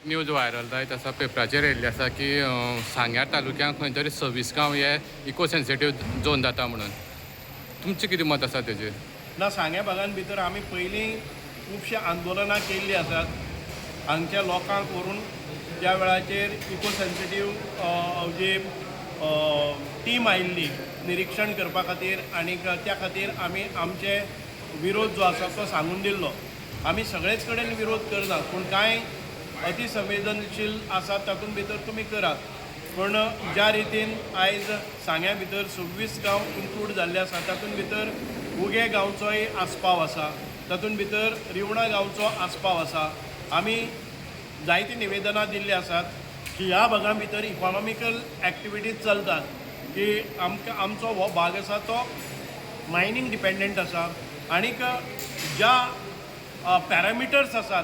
News viral जायत आसा, पेपराचेर येयल्ली आसा की सांग्यार तालुक्यांत खंय तरी 26 गांव हे इको सेन्सिटीव झोन जाता म्हणून. तुमचें कितें मत आसा तेजेर? ना, सांग्या भागान भितर आमी पयलीं खुबशीं आंदोलनां केल्लीं आसात. हांगच्या लोकांक व्हरून त्या वेळाचेर इको सेन्सिटीव जी टीम आयिल्ली निरिक्षण करपा खातीर आनीक त्या खातीर आमी आमचे विरोध जो आसा तो सांगून दिल्लो. आमी सगळेच कडेन विरोध करनात, पूण कांय अतिसंवेदनशील आसात तातूंत भितर तुमी करात. पूण ज्या रितीन आयज सांग्या भितर 26 गांव इन्क्लूड जाल्ले आसा, तातूंत भितर उगें गांवचोय आस्पाव आसा, तातूंत भितर रिवणा गांवचो आस्पाव आसा. आमी जायतीं निवेदनां दिल्लीं आसात की ह्या भागां भितर इकॉनॉमिकल एक्टिविटीज चलतात, की आमकां आमचो हो भाग आसा तो मायनींग डिपेंडंट आसा आनीक ज्या पॅरामिटर्स आसात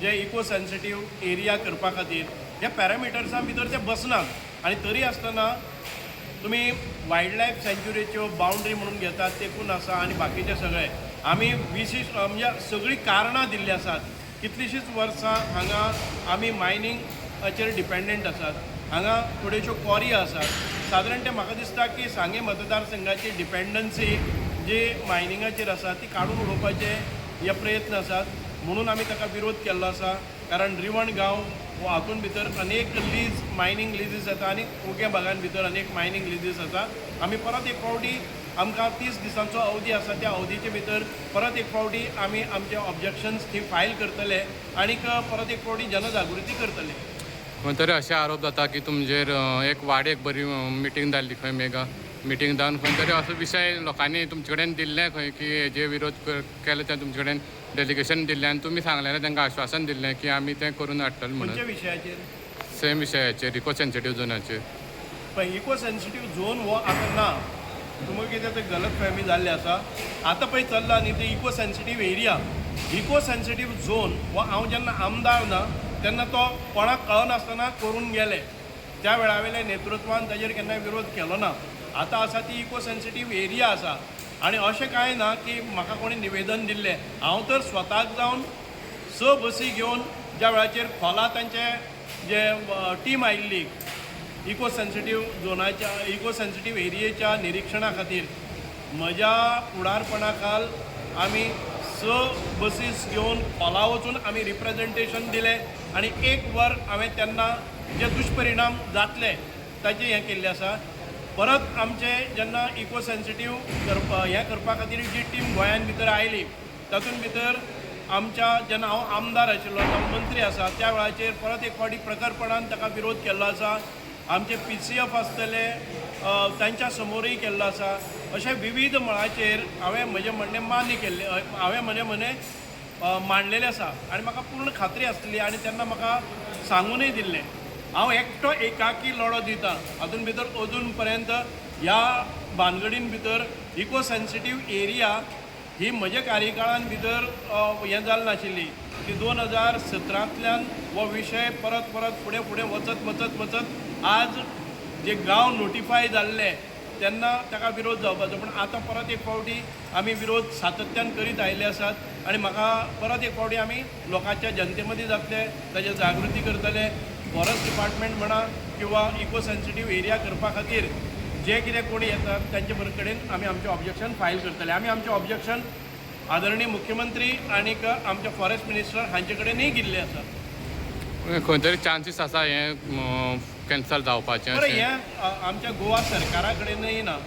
जे इको सेन्सिटीव एरिया करपा खातीर, ह्या पॅरामिटर्सां भितर ते बसनात. आनी तरी आसतना तुमी वायल्ड लायफ सँच्युरीच्यो बाउंड्री म्हणून घेतात तेकून आसा आनी बाकीचे सगळे आमी विशेश म्हणजे सगळीं कारणां दिल्लीं आसात. कितलींशींच वर्सां हांगा आमी मायनिंगाचेर डिपेंडंट आसात. हांगा थोड्योश्यो क्वॉरी आसात. सादारण तें म्हाका दिसता की सांगें मतदारसंघाची डिपेंडन्सी जी मायनिंगाचेर आसा ती काडून उडोवपाचे हे प्रयत्न आसात म्हणून आमी ताका विरोध केल्लो आसा. कारण रिवण गांव हो हातूंत भितर अनेक लीज, मायनींग लिजीस येता आनी उगें भागान भितर अनेक मायनींग लिजीस आसा. आमी परत एक फावटी, आमकां 30 दिसांचो अवधी आसा, त्या अवधीचे भितर परत एक फावटी आमी आमचे ऑब्जेक्शन्स थंय फायल करतले आनीक परत एक फावटी जनजागृती करतले. खंय तरी अशे आरोप जाता की तुमचेर एक वाडेक बरी मिटींग जाल्ली खंय, मेगा मिटींग जावन खंय तरी असो विशय लोकांनी तुमचे कडेन दिल्ले खंय की हेजे विरोध केले तें तुमचे कडेन डेलिगेशन दिल्लें आनी तुमी सांगलेलें तांकां, आश्वासन दिल्लें की आमी तें करून हाडटले म्हणून. खंयच्या विशयाचेर? सेम विशयाचेर, इको सेन्सिटीव झोनाचेर. पळय, इको सेन्सिटीव झोन हो आतां ना. तुमकां कितें तें गलत फहमी जाल्ली आसा. आतां पळय चल्ला न्ही ते eco sensitive area, eco sensitive zone हो हांव जेन्ना आमदार ना तेन्ना तो कोणाक कळनासतना करून गेले. त्या वेळा वयल्या नेतृत्वान ताजेर केन्नाय विरोध केलो ना. आतां आसा ती इको सेन्सिटीव एरिया आसा आनी अशें कांय ना की म्हाका कोणी निवेदन दिल्लें. हांव तर स्वताक जावन स बसी घेवन ज्या वेळाचेर खोला तांचे जे टीम आयिल्ली इको सेन्सिटीव झोनाच्या, इको सेन्सिटीव एरियेच्या निरिक्षणा खातीर, म्हज्या फुडारपणा खाल आमी स बसीस घेवन खोला वचून आमी रिप्रेजेंटेशन दिलें आनी एक वर हांवें तेन्ना जे दुश्परिणाम जातले ताचें हें केल्लें आसा. परत आमचे जेन्ना इको सेन्सिटीव करपा हें करपा खातीर जी टीम गोंयान भितर आयली, तातूंत भितर आमच्या जेन्ना हांव आमदार आशिल्लो, आतां मंत्री आसा, त्या वेळाचेर परत एक फावटी प्रखरपणान ताका विरोध केल्लो आसा. आमचे पीसीएफ आसतले, तांच्या समोरूय केल्लो आसा. अशें विविध मळाचेर हांवें म्हजें म्हणणें मान्य केल्लें, हांवें म्हजें म्हणणें मांडलेलें आसा आनी म्हाका पूर्ण खात्री आसली आनी तेन्ना म्हाका सांगूनय दिल्लें. हांव एकटो एकाकी लढो दिता. हातूंत भितर अजून पर्यंत ह्या भानगडीन भितर इको सेन्सिटीव एरिया ही म्हज्या कार्यकाळान भितर हें जालें नाशिल्ली की 2017तल्यान हो विशय परत परत फुडें फुडें वचत वचत वचत आज जे गांव नोटिफाय जाल्ले तेन्ना ताका विरोध जावपाचो. पूण आतां परत एक फावटी आमी विरोध सातत्यान करीत आयिल्ले आसात आनी म्हाका परत एक फावटी आमी लोकांच्या जनते मदीं जातले, ताजेर जागृती करतले. फॉरेस्ट डिपार्टमेंट म्हणा किंवा इको सेन्सिटीव एरिया करपा खातीर जे कितें कोणी येतात तांचे कडेन आमी आमचें ऑब्जेक्शन फायल करतले. आमी आमचें ऑब्जेक्शन आदरणीय मुख्यमंत्री आनीक आमचे फॉरेस्ट मिनिस्टर हांचे कडेनूय दिल्लें आसा. खंय तरी चान्सीस आसा हें कॅन्सल जावपाचें बरें. अशें? हें आमच्या गोवा सरकारा कडेनूय ना.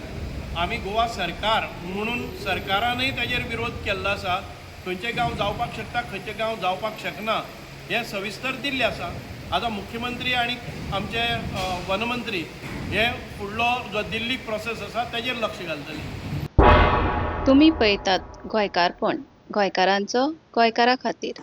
आमी गोवा सरकार म्हणून सरकारानूय ताजेर विरोध केल्लो आसा. खंयचे गांव जावपाक शकता, खंयचे गांव जावपाक शकना हें सविस्तर दिल्लें आसा. आतां मुख्यमंत्री आनी आमचे वनमंत्री हे फुडलो जो दिल्लीक प्रोसेस आसा ताजेर लक्ष घालतले. तुमी पळयतात गोंयकारपण, गोंयकारांचो गोंयकारा खातीर.